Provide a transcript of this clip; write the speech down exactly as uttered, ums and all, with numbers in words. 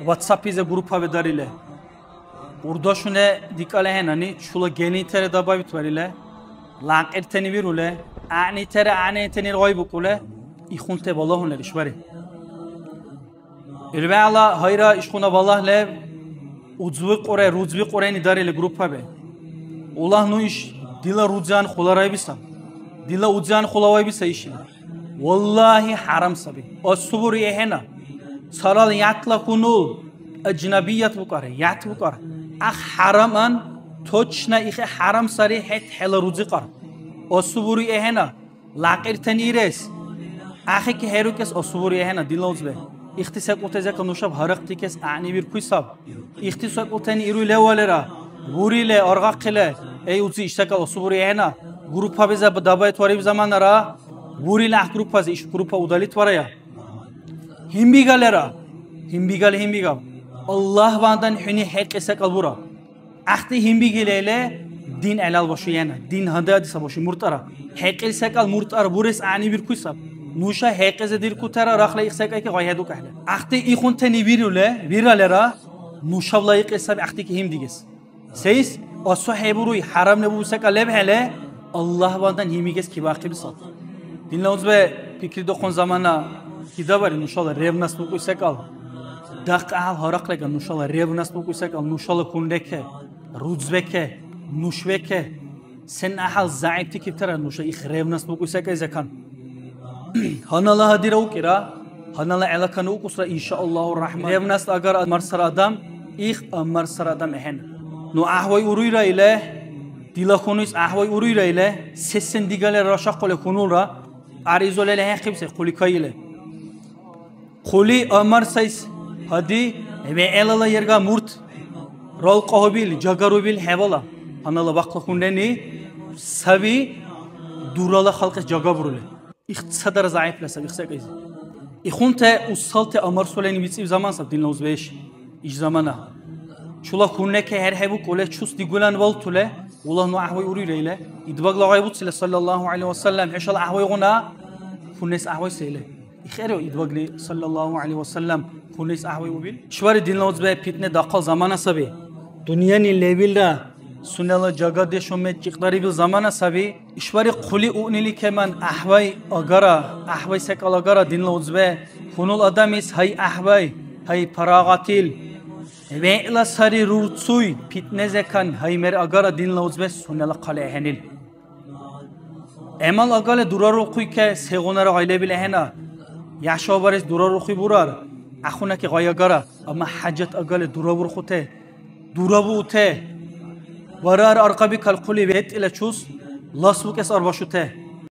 WhatsApp-изе группаби дарили. Урдашуне дикӀали хӀенани, чула генитере дабабитварили, ланкъиртени вирули, гӀягӀнитере гӀягӀнитенира гъайбукӀули, ихунте балагьунлер ишбари. Ил вегӀла гьайра ишгъуна балагь леб, уцбикьуре, руцбикьурени дарили группаби. Улагь ну иш дила рудзян хъуларайбиса, дила удзян хъулавайбиса ишили. Валлагьи, хӀярам саби. Асубури ахӀена. Царал ятла хьунул, аджнабият букӀар, ят букӀар. Ах хӀяраман, точно ихе хӀярам сари, хӀед хӀела рузикьар. Асубури ахӀена. Лякьиртани ирес. Ахики хӀерукес асубури ахӀена, дила узбе. Ихти секӀултезека нушаб гьарахъдикес гӀягӀнибиркуй саб. Ихти секӀултани ируй левалера, буриле, аргъахъиле, эй, уци, иш секӀал асубури ахӀена, группабиза дабайтвариб заманара, буриле гӀяхӀ группази, иш группа удалитварая. Гьимбигалера, гьимбигали гьимбигаб. Аллагь вандан хӀуни хӀекьи секӀал бура. ГӀяхӀти гьимбигилейле дин гӀелал башуяна, дин гьандаадиса баши муртӀара. ХӀекьил секӀал муртӀара бурес гӀягӀнибиркуй саб. Нуша хӀекьизе диркутара рахла их секӀайки гъайхӀедукӀахӀели. ГӀяхӀти ихунтани вируле, виралера, нушаб лайикьли саби гӀяхӀтики гьимдигес. Сейс? АсухӀебируй, хӀярамли бубу секӀал лебхӀели, Аллагь вандан гьимигес кибяхъиб саб. Динла узбе пикридухъун замана кидабари нушала ревность букӀуй секӀал. Дахъ гӀяхӀял гьарахълига нушала ревность букӀуй секӀал, нушала кунреке, рудзбеке, нушвеке. Сен гӀяхӀял зягӀипти кибтара нуша их ревность букӀуй секӀай закан. Гьаннала гьадира укира, гьаннала гӀелакан укусра, иншааллагьу рахман. Ревность агара марсара адам, их марсара адам ахӀен. Ну гӀяхӀвай уруйра или, дила хьунуйс гӀяхӀвай уруйра или, сесен дигале рашахъули хьунулра, аризули лехӀяхъибси хъули кайили. Хъули амар сайс, гьади, вегӀлала ярга мурт, ралкьахъубил, жагарубил хӀебала, гьаннала бахъла хьунрени саби дурала халкьес жагабурули. Ихцадара зягӀипла саби их секӀайзи. Ихунте усалте амарсулени вицӀиб заман саб, динла узбеш. Иш замана. Чула хьунреке хӀерхӀебукӀуле, чус дигулан валтуле, улану гӀяхӀвай урирейле, идбагла гъайбуциле, саллаллаху гӀалайхи ва саллям, хӀушала гӀяхӀвайгъуна хьунес гӀяхӀвай сейле. ИхӀеру идбагли, саллаллаху гӀалайхи ва саллям, хьунес гӀяхӀвай убил? Ишбари динла узбе питне дахъал замана саби. Дунъяни лебилра сунела жагадеш умет чикьдарибил замана саби. Ишбари хъули уънили кеман гӀяхӀвай агара, гӀяхӀвай секӀал агара динла узбе. Хьунул адамис гьай гӀяхӀвай, гьай парагъатил. ВегӀла сари рурцуй, питнезекан гьай мер агара динла узбе сунела хъали ахӀенил. ГӀямал агали дурарухъуйке сегъунара гъайлабил ахӀена. Яшавбарес дурарухъуй бурар, ахъунаки гъай агара, амма хӀяжат агали дурабурхъуте, дурабуте. Варар аркьаби калхъули ветӀила чус ласбукӀес арбашуте.